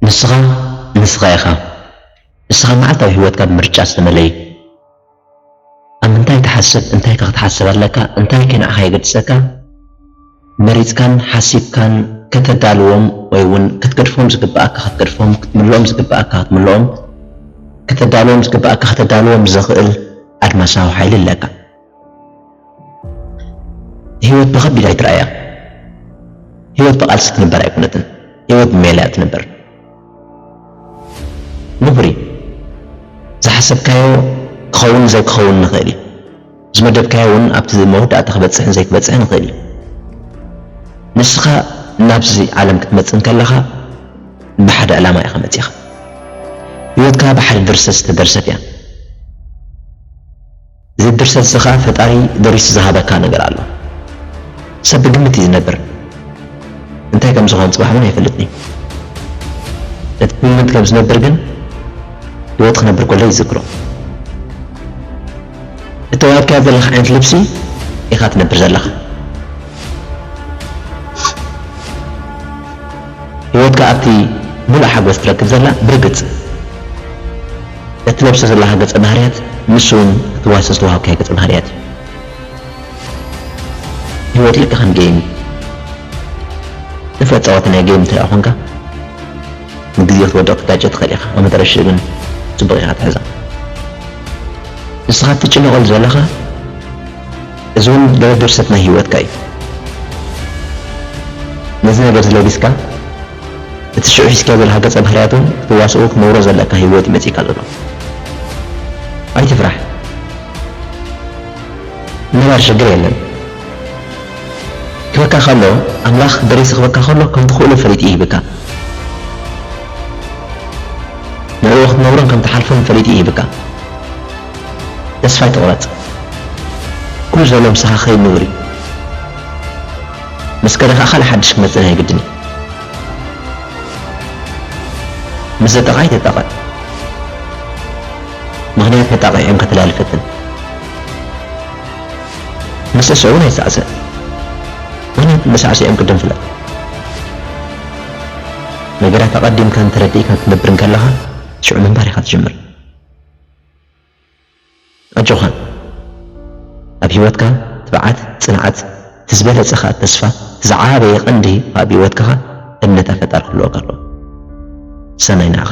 ንስኻ ንስኻ ኢኻ። ንስኻ መዓልታዊ ህይወትካ ብምርጫ ዝተመለዩ። ኣብ ምንታይ ትሓስብ፣ እንታይ ከ ክትሓስብ ኣለካ፣ እንታይ ከ ንዓኻ የገድሰካ፣ መሪጽካን ሓሲብካን ከተዳልዎም ወይ እውን ክትገድፎም ዝግብኣካ ክትገድፎም፣ ክትምልኦም ዝግብኣካ ክትምልኦም፣ ከተዳልዎም ዝግብኣካ ከተዳልዎም ዘኽእል ኣድማሳዊ ሓይሊ ኣለካ። ህይወት ብኸቢድ ኣይትረኣያ። ህይወት ብቓልሲ ትንበር ኣይኮነትን። ህይወት ብሜላ እያ ትንበር። ንቡር እዩ። ዝሓሰብካዮ ክኸውን ዘይክኸውን ንኽእል እዩ። ዝመደብካዮ እውን ኣብቲ መወዳእታ ክበጽሕን ዘይክበጽሕን ይኽእል እዩ። ንስኻ ናብዚ ዓለም ክትመጽእ እንከለኻ ብሓደ ዕላማ ኢኻ መጺኻ። ህይወትካ ብሓደ ድርሰት ዝተደርሰት እያ። እዚ ድርሰት እዚ ኸኣ ፈጣሪ ደሪሱ ዝሃበካ ነገር ኣሎ። ሰብ ብግምት እዩ ዝነብር። እንታይ ከም ዝኾን ጽባሕ እውን ኣይፈልጥን እዩ። ነቲ ብግምት ከም ዝነብር ግን ህይወት ክነብር ከሎ ይዝክሮ። እተዋሃብካያ ዘለኻ ዓይነት ልብሲ ኢኻ ትነብር ዘለኻ። ህይወትካ ኣብቲ ምሉእ ሓጎስ ትረክብ ዘላ ብርግጽ እትለብሶ ዘለኻ ገጸ ባህርያት ንሱ እውን እቲ ዋሲ ዝተዋሃብካዮ ገጸ ባህርያት እዩ። ህይወት ልክዕ ከም ጌም እዩ። ንፍረ ጻወቲ ናይ ጌም እንተ ደኣ ኾንካ ንግዜ ክትወድቕ ክትጋጨ ትኽእል ኢኻ። ኣብ መጨረሽትኡ ግን ጽቡቕ ኢኻ ትሕዛ። ንስኻ እትጭነቐሉ ዘለኻ እዚ እውን ገለ ድርሰት ናይ ህይወትካ እዩ። ነዚ ነገር እዚ ለቢስካ እቲ ሽዑ ሒዝካዮ ዘለኻ ገጸ ባህርያት እውን ክትዋስኦ ክትነብሮ ዘለካ ህይወት እዩ መጺእካ ዘሎ። ኣይትፍራሕ። ምንባር ሽግር የለን። ክበካ ከሎ ኣምላኽ ደሪሱ ክበካ ከሎ ከም ትኽእሎ ፈሊጡ ይህብካ። ንዕኡ ክትነብሮን ከም ትሓልፎን ፈሊጡ ይህብካ። ተስፋ ኣይትቑረጽ። ኩሉ ዘሎ ምሳኻ ክኸይድ ንቡር እዩ። ምስ ከደ ኸኣ ካልእ ሓድሽ ክመጽእ ናይ ግድን እዩ። ምስ ዘጠቓ ኣይትጣቐዕ። ምኽንያት መጣቕዒኦም ከተላሊ ፈትን። ምስ ስዕስዑ እውን ኣይትሳዕስዕ። ምኽንያት መሳዕስዒኦም ቅድም ፍለጥ። ነገራት ኣቐዲምካን ተረዲእካን ክትነብር እንከለኻ ሽዑ ምንባር ኢኻ ትጅምር። ኣጆኻ። ኣብ ህይወትካ ትብዓት፣ ጽንዓት፣ እቲ ዝበለጸ ኸኣ ተስፋ፣ እቲ ዝዓበየ ቀንዲ ኣብ ህይወትካ ኸኣ እምነት ኣብ ፈጣሪ ክህልወካ ኣለዎ። ሰናይ ንዓኻ።